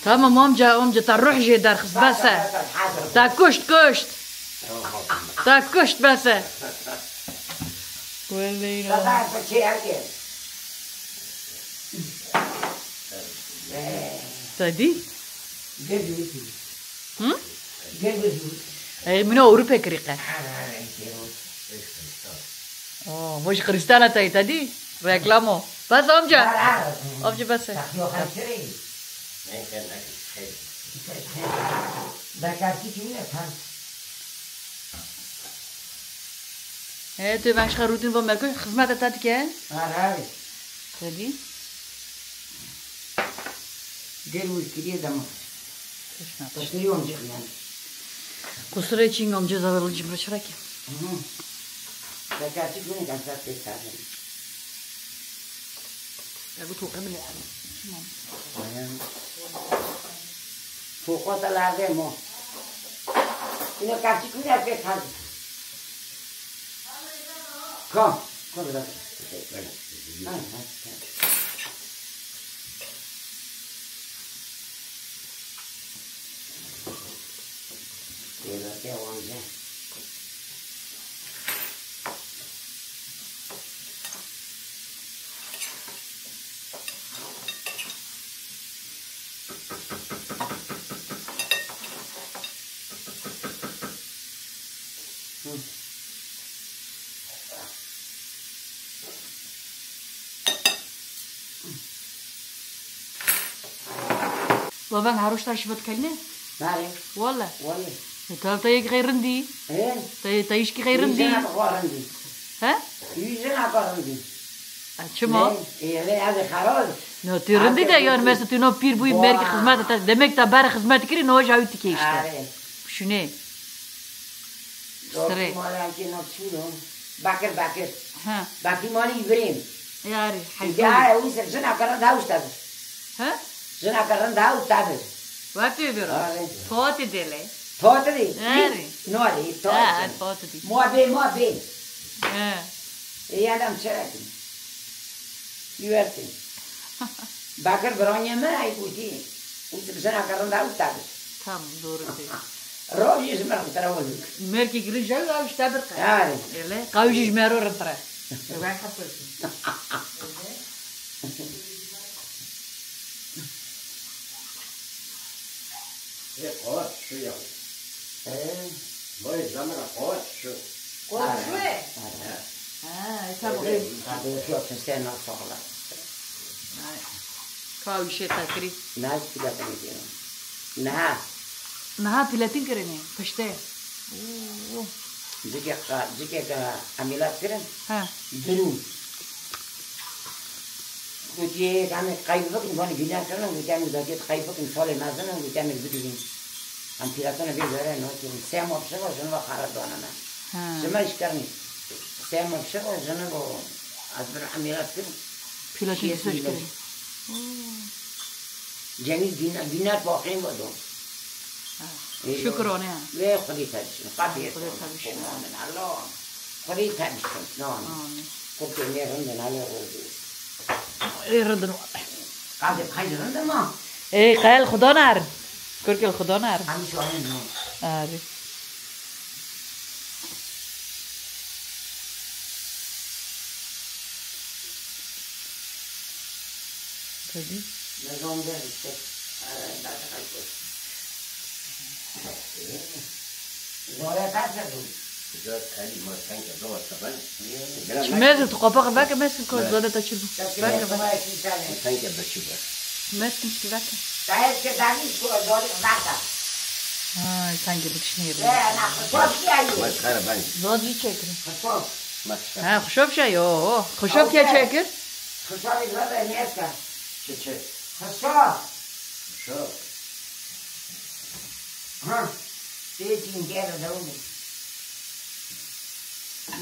Tamam amca, amca, ta ruh jê derxist, bes e. Bas, bas, bas, hazır. Ta kuşt, kuşt. Tamam, tamam. Ta kuşt, bes e. Wellehî. Baba, bu şey hadi. Te dî? Gel, gel, gel. Hı? Gel, gel, gel. Ey, min Ewropa kirî qe. Ha, ha, ha, gel. Oh, bu ji Kristana te, te dî? Reklamo. Bes amca. Ha, ha. Amca bes e. Takıyor kaçırı. Neyse, neyse. Bekartı kimin efendim? He, tu ben şixa rutin bo merkez, xizmeta te dike. Ara abi. Te dî? Gel bu kiriye dama. Tişna. Tiştiri yomcik yani. Kusura için yomcu zararlı cimri çıraki. Hı hı. Bekartı kimin efendim? Ya bu toka bile yani. Tamam. Aynen. Toka da lerde mo. Yine kaçık bir erkek kaldı. Kom. Kom biraz. Ha, ha, ha. Biraz devam edeceğim. Baban haroşta şivat kalne? Nare. Wele. Wele. E, te, te yek xey rindî. He? Te, te îşkî xey rindî. Jina xwe rindî. He? Wî jina xwe rindî. E, çima? Ne, e, ne, ez ê xerab. No, tu rindî de, yani, mesela tu no pîr bûyî, merkî xizmet te, demek te ber xizmet kirî, no, ja wî tikê işte. Are. Şunê. Sirê. Mala ki no çûlo. Bakir, bakir. Ha. Bakir mali birîn. Yarî, heyf. Ya, ew se jina karan da usta bir. Ha? Jina karan da usta bir. Wek tu bir. Are. Toti dele. Toti di. Yarî. No, di, toti. Ha, toti di. Mo be, mo be. Ha. E, ya dam çerekin. Yuversin. Bakir biranya me ay kuti. Usta jina karan da usta bir. Tamam, doğru diyor. Rojî ji me re tera wazî. Merkê girî jew ew ji te birqe. Yarî. Ele, qew jî ji me re rintire. Vay hafız. Ê, qat şu ya. Ee? Vay zamana qat şu. Qat şu e? Ha. Ha, e, tamam. Tabii, tabii, şu fıstığın nasıl olur? Ay. Ka wî şê qekirî. Niha ji pîletin kirin. Niha. Niha pîletin kirinê, piştê. Oo. Cikek qa-, cikek, e, emîlat kirin. He. Dirû. Gotiye, "Em ê qeyb bikin", gonî bîner kirin, gotiye, "Em ê qeyb bikin, salê mezin in", gotiye, "Em ê bidivîn." Em pîletin vê zere nakirin. Sê mah pişiva jin ve xerebdana me. He. Ji me îşkernî. Sê mah pişiva jin ve ez bir emîlat kirin. Pîletin Şiyê pişiva pîlet. Kirin. Cenîz bîne-, bîner paxên ve don. Ha. Ê, şukrane. Wê Xwedê te bişin. Qatê Xwedê te bişin. Amin. Allah. Xwedê te bişin. Amin. Amin. Kurkê me rindin, hele rindin. Ê, rindin. Qatê qey rindin ma? Ê, qey li Xudan erin. Kurkê li Xudan erin. Em şahin no. Arê. Tabii. Nizam der işte. Ee, ben de kaç koş. Zor ederse bu. Zor, hadi ma sen ke zor taban. Çi mezin tu qapaxê veke, mezin ku zade te çi bû? Veke, veke. Sen ke be çi be. Mezin çi veke. Dayet ke daniş ku zor veke. Ay, sen gibi kişi ne yapıyor? Ee, na, xişof ki ayı. Masxara ben. Zor jî çekir. Xişof. Masxara. Ha, xişof şey, o, o. Xişof ke çekir? Xişof zor ne eska. Çi çi? Xişof. Xişof. Ha. Tê çîngê re dewr.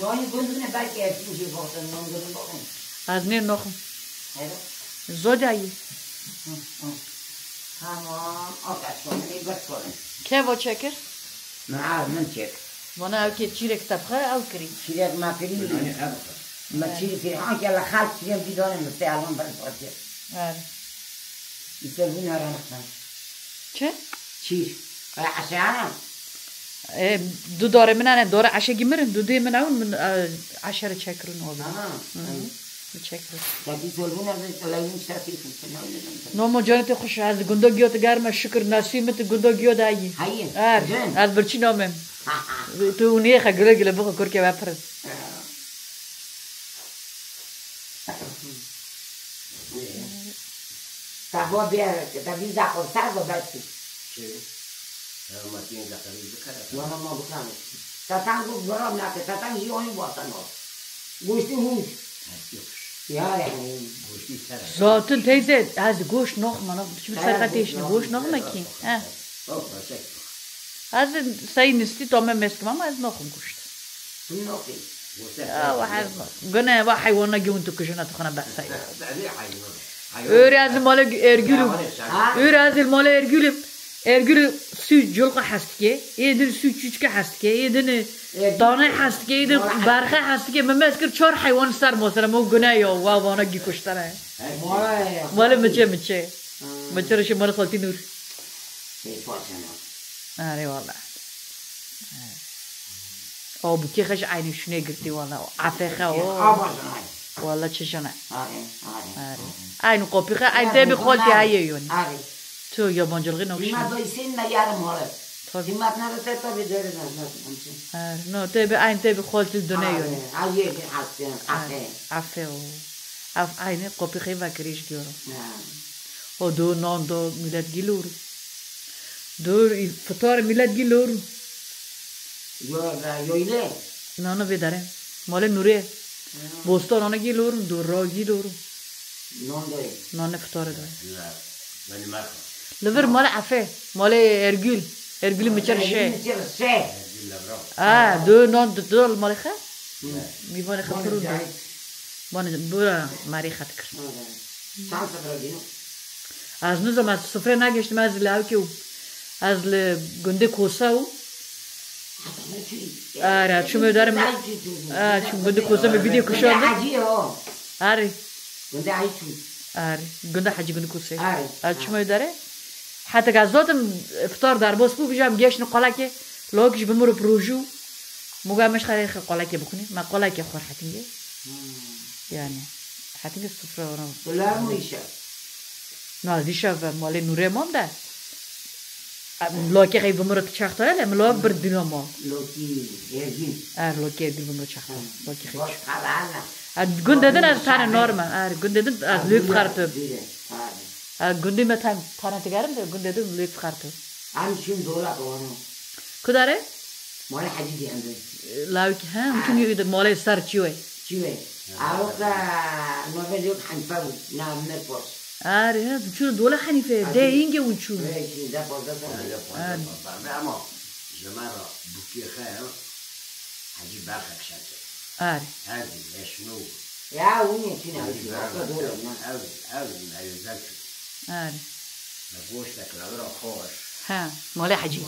Yanî gund bine belkî ez çîngê baxtin, nan gund baxin. Ez nê naxim. Hele. Zodayî. Hı, hı. Tamam, aferin, ne baş koyun. Keva çekir? Min ev min çek. Vana ew kê çîrek te bixwe, ew kirî. Çîrek me kirî. Min çîrek kirî. Anke la xalk çîrek bîdane min te alon ben xwe çek. Erê. Îsevîna re nexwe. Çi? Çîr. Ay eşeyana. E, du darê min hene, dara eşegî min in, du dê min ew in, min, e, eşere çekirin o. Aha. Hı hı. Bi çekirin. Belkî zolbûna bi leyîn şertî. No mo canê te xweş, ez di gunda giya te germe şikir, nesî min tu gunda giya de yî. Hayî. Er, ez birçî namêm. Tu û niyê xe gile gile bixwe kurke we pirin. Te xwe bê, te bî zexwe ser xwe berkî. Çi? Ya ma tîn zexwe bikare. Wala ma bikare. Te tan got bira nake, te tan jî onî watan o. Goştî hûş. Ya ya. Goştî ser. Zaten teyze, ez goşt naxim, naxim. Çi bi serqetê işine, goşt naxim ki. He. Oh, başak. Ez sey nistî tame meskim ama ez naxim goşt. Him naxî. Ya, wa hez ma. Gune, wa heywana gî hûn tu kijine tu xana behsey. Bevê heywan. Öyle ez mala Ergülüm. Ha? Öyle ez mala Ergülüm. Ergülü sü culka hestike. Edin sü çüçke hestike. Edin dane hestike. Edin berxe hestike. Me meskir çar heywan ser masere. Mo gune ya. Wa vana gî kuştene. Mala ya. Mala miçe miçe. Ha. Miçe rişi mala xalti nur. Şey parçana. Arê wala. Abûkê xwe ji eynî şûnê girtî wala. Afê xwe o. Ava jinay. Wala çi jine. Arê, arê. Arê. Eynî qopî xwe, eyn tê bi xoltî heye yonî. Arê. Tu yabancılığın okşan. Dima da isim me yarım hale. Tabii. Dima ne de te tabii deri de nasıl. Arê. No, tê bi eyn tê bi xoltî dune yonî. Arê. Ayê bir hastayım. Afê. Afê o. Af eynî qopî xwe vekirîş diyorum. Ha. O do non do millet gülür. Dur, fitar millet gî lor. Yo, yo ile. Nana vê dere. Malê Nurê. Bostan ana gî lor, dur ra gî lor. Non doy. Nane fitar doy. Li vir malê Efe. Malê Ergül. Ergül miçer şey. Miçer şey. Ha, dö non dö malê xe. Mîvanê xe pir û dö. Bana bura marê xe dikir. Çand sifre dîno? Ez nizam, ez sifre negeştim, ez li ewkê û ez li gundê Kosa û. Ara, çûme derim. Ara, çûm gundê Kosa me vîdeo kuşandı. Hacî o. Arê. Gundê Hacî çû. Arê. Gundê Hacî, gundê Kosê. Arê. Arê, çûme dere. Heta ez zaten fitar derbas bû, bijam geştin qalakê. Lok ji bimir û proju. Muga meş xare qalakê bixwînî. Me qalakê xwar hetingê. Yani. Hetingê sufre ona. Kular mı işe? Na, dişa ve malê Nurê mam de. Em, lokê xey bimir û çaxtaya le, mi lok bir dîna mal. Lokî Ergin. Er, lokê Ergin bimir çaxta. Lokê xey. Boş xabana. Er, gundê din ez tane normal. Er, gundê din ez lüp xartım. Er, gundê me tam tane tigarim de, gundê din lüp xartım. Am şun dola konu. Kudare? Mala Hacî diye emre. Lawik, he, bütün yürüdü. Mala ser çiwe. Çiwe. Awka normal yok Hanife bu. Na mer pos. Arê, he, çû dola Hanife. De inge un çû. Re, şimdi de fazla sonra. Ama ji me re bûkê xwe Hecî berxek şer kir. Arê. Her zî leşno. Ya, hûn yê çîn Hecî berxek şer kir. Ew, ew, ew, ew, ew, Arê. Me goştek li vir xweş. He, malê Hecî.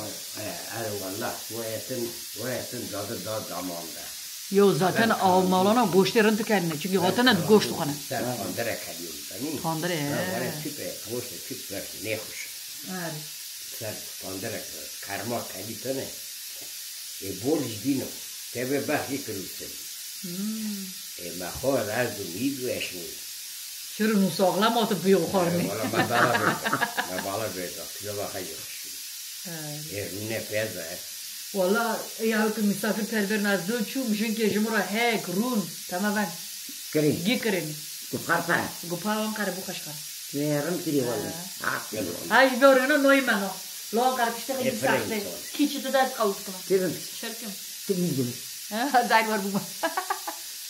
Erê, wallah, we yetin, we yetin dadi da daman de. Yo, zaten Almana goştê rind dikerine, çünkü hatine goşt dixwene. Ser pandirek hediyo bizanî. Pandire, he. Were tüpe, goştê tüp ver, nêxweş. Arê. Ser pandirek, kerma kelî tine. Ê bol ji dîno. Tebe behsî kirutin. Hmm. Ê me xwe rez û mîz û eşnî. Şirin û saxlem hate bûye xwarinê. Wala me bala bêda. Me bala bêda. Pilava xwe yê xweşî. Ê rûne pêz e. Wala ya ki misafir perver naz do çû, mijin ke ji min re hek, rûn. Temamen. Kirin. Gî kirin. Guparta. Gupar wan qere bû xweş xwe. Ê rin kirî wala. Ha. Aferin wala. Ha, ji bê rêno noy me no. Lo qere piştê xwe Ê, misafir. Kiçi tu dest qawt kime. Kirin. Şerkim. Kim bildim. Ha, zayl var bûma.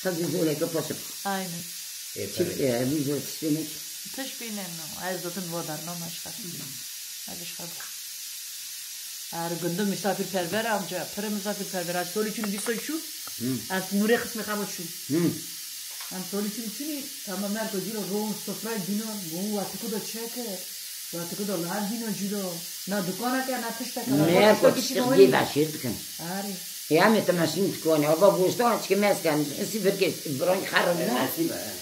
Sadece zoleke pasip. Aynen. Ê, Çip, e, bir zor tiştini. Tişt bînin no. Ez zaten vo dar no maşka. Hadi şaka. Her gundum misafirperver amca. Pire misafirperver. Az sol için bir sol şu. Hı. Az Nuri kısmı kabul şu. Hı. Em sol için içini tamam her ko dino ron sofra dino. Bu vatiku da çeke. Vatiku da lan dino judo. Na dükana ke na tişta ke. Mer ko tişt gî da şirtkin. Arê. Ya me temaşîn dikone, ava bostan çike mesken, sî birke, birang xerm ne.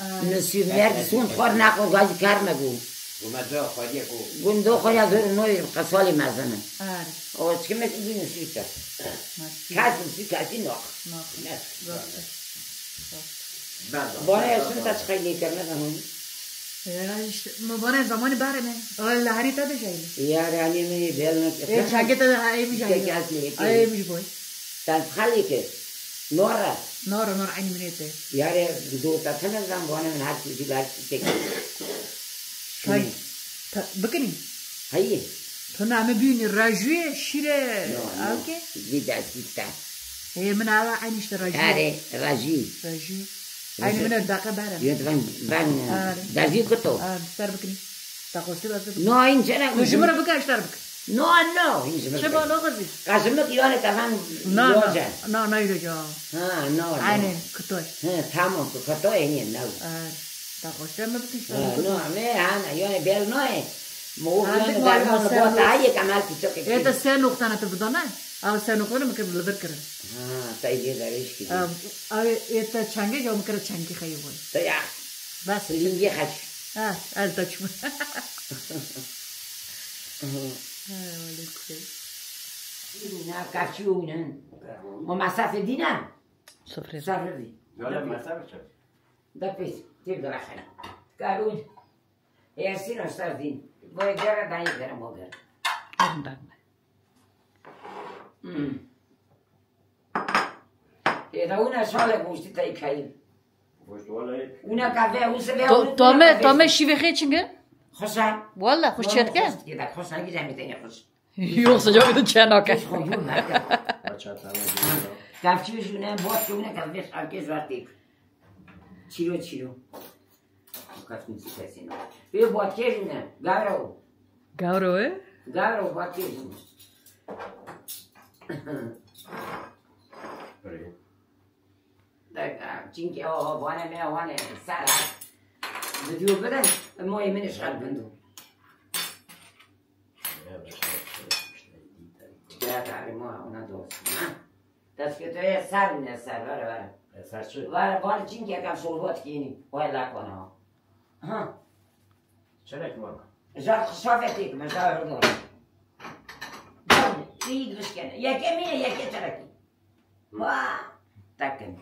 Arê. Nesi merdi son xor naqo gazi karme bu. Guma do xwediye ku. Gundo xwediye zor noy qasali mezene. Arê. O çike mes ibi nesi ta. Nesi. Kas nesi kasi nok. Nok. Nes. Bana yaşın ta çıkay ne karne zaman. Ya işte, ma bana zamanı bare ne? Öyle harita da şeyle. Ya yani mi belmek. E çange ta da ay mi şeyle. Ay mi boy. Sen xalike. Nora. Nora, nora, aynı minete. Yare, do ta tane zan bana min her çizi ber tek. Tay. Bikini. Hayır. Tu name bînî rajûyê şîre. No, no. Awke? Vî dest gitta. Ê, min awa aynı işte rajû. Are, rajî. Rajû. Aynı min daqe bere. Yo, ben, ben, Are. Dazî kuto. Ar, ser bikini. Ta xwestî bas bikini. No, in çene. Tu ji min re bike, ji te re bike. No, no, in ji min re. Çima no xwezî? Ka ji min re yani tamam. No, no. No, no, yürü ya. Ha, no, no. Aynı kutoy. Ha, tamam, kutoy niye no. Ar, ta xwestî me bike, ji te re bike. Ha, no, me, ha, no, yani bel no. Mo, yani, ben, no, sen bota, ay, kamal piçok. E, ta sen noktana tu bidana. Ama sen noktana mı kırmızı bir kırın. Ha, ta iyi de iş gibi. Abi, e, ta çange, ya mı kırı çange xeyir var. Ta ya. Bas. Lingi xaç. Ha, el taçma. Ha, öyle bir şey. Na kaçı oynan. O masrafı dina. Sofrayı. Sofrayı. Yola masrafı çok. Da pis, tir de raxel. Karun. Ersin o sardin. Boy gara dayı gara mogar. Ondan. Hmm. E da una şale goşti tay kayın. Goşti vallahi. Una kahve, un sebe. To, tome, tome şivexê çinge? Xoşa. Vallahi xoş çetke. Xoşa gidem tene xoş. Yok, sıcak bir çenake. Kevçî jûne, bot jûne, kevçî şarkê zor têk. Çîro çîro. Kevçî kesî ne. Bir bot kê jûne, garo. Gavro e? Garo bot kê jûne. Çünkü o vane me vane sara. Video bide, moyê min şer bindo. Ya tarih moya ona dost. Ha? Destgirê ser ne ser, ver ver. Ser çi? Ver ver, çünkü yakam şurbat kini. O la kona. Ha. Çerek mi? Ja xişafetik, me ja hırdo. Dal, iyi duşken. Yeke mi, yeke çereki. Ma, takin.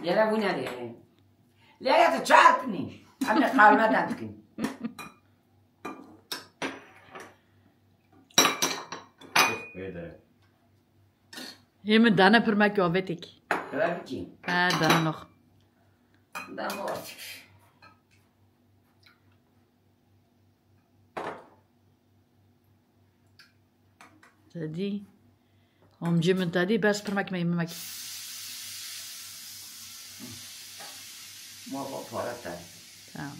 Yere bu ne diye? Lere de çarpni. Hem de kalmadan tıkın. Bêdere. Hê min dane pirmek ya vetik. Öyle ki. Ha, dane noh. Dame artık. Tedî. Amcê min tedî bes pirmek me yemek. Ma bak para te. Tamam.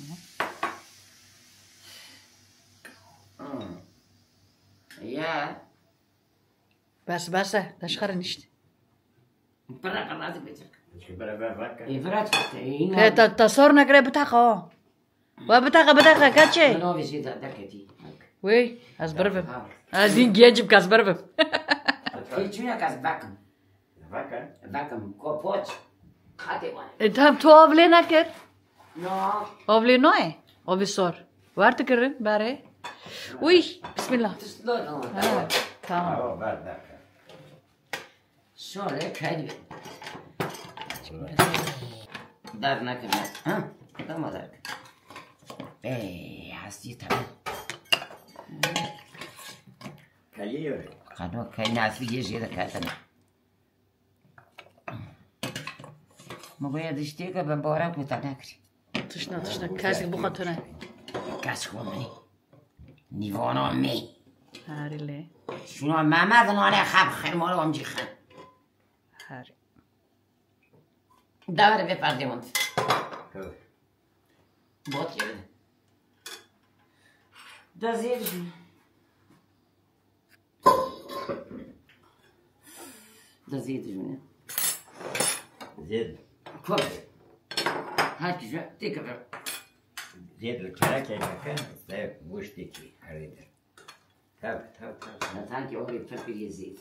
Hmm. Ya. Bes bes e. Deşxerin işte. Para kalmaz bitir. Çünkü beraber bak. E, vrat işte. Pe ta, ta sor nekre bitaqa o. Wa bitaqa bitaqa kaçe. Ben o bizi de derketi. Wey, ez birvim. Ha. Ez din gencim, kes birvim. Hiç ne kas bakın. Bakın. Bakın kopoç. Hadi bana. E, tam tu avlê nekir. No. Avlê noye. Avê sor. Wer tu kirin, bare. Uy, bismillah. Tıslo no. Ha, tamam. Tamam, ver ver. Şöyle kaydı. Dar ne kadar? Ha? Tamam dar. Ey, hasti tamam. Kayıyor. Kano kay nasıl geçiyor da kaydı. Mogoya diştê ke ben baran ku te nekirî. Tişna, tişna. Kesik bu xatune. Kes xwe min. Nîvana me. Herî lê. Şuna Mehmet nane xeb xirmana amcî xen. Herî. Dawar be perdê mand. Tabii. Bot yeri. Da zêr jû. Da zêr jû ne. Zêd. Kop. Her kişi tek bir. Zêd li kerekê dike, zêd goştekî herêdir. Tabii, tabii, tabii. Ya sanki o bir pir bir zêr.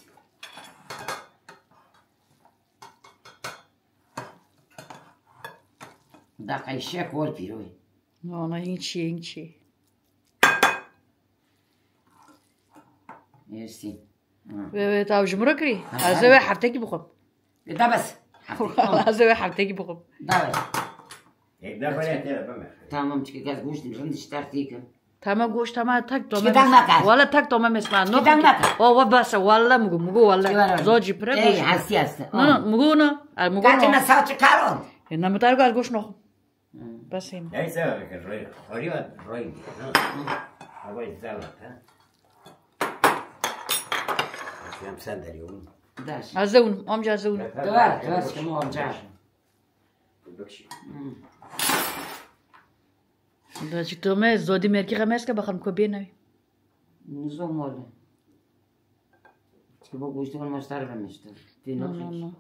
Da qeyşek ol pîroyê. No, no, hîn çi, hîn çi. Mersi. Wê, wê, taw ji min re kirî. Ha, Ez ha. ê wê heftekî bixwim. E, da bes. Ez ê wê heftekî bixwim. Da bes. Ek de böyle tele bime. Tamam, çünkü gaz goşt rind işler têkim. Tamam, goşt, tamam, tek Çi tome deng mes-, nakar? Wala tek tome mesma. Çi deng nakar? O, wa bas, wala mugu, mugu wala. Çi var? Zor cî pire. Ey, hasi hasi. No, no, mugu no. E, mugu Kaçı no. nasıl çıkar o? E, ne mutar gaz goşt no. Bes hîn. Neyse, bakın, roy, roy, roy. Hava güzel bak, ha. Hem sen de yoğun. Daş. Ez de un, amca ez de un. Dua, dua, çıkma amca. Bak şimdi. Da çi tome zodî merkî xemes ke baxalım ko bê navî. Nizam oldu. Çıkıp o kuştu olmaz tarif etmişti. No, no, no.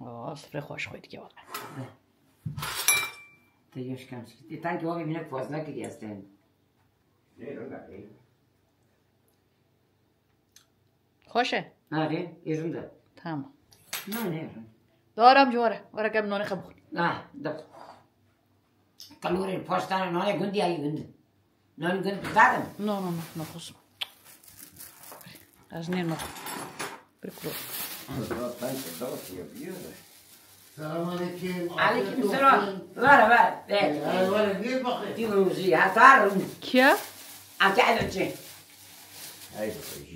Aa, sifre xweş xwe dike wala. Te yaş kamsın. E, tanki o bir fazla ki gelsin. Ne, öyle değil. Xweş e? Nerede? Yerinde. Tamam. Ne ne? Daram ji were. Were kem nonê xwe bixwin. Ah, da. Kalori postane nane gundi ayı gundi. Nane gundi zaten. No, no, no, no, kuzum. Ez nê no. Bir kuru. Selamünaleyküm. Aleyküm selam. Var var. Evet. Ay, var, niye bakıyorsun? Diyoruz ya, tarım. Kiye? Ata elçi. Haydi.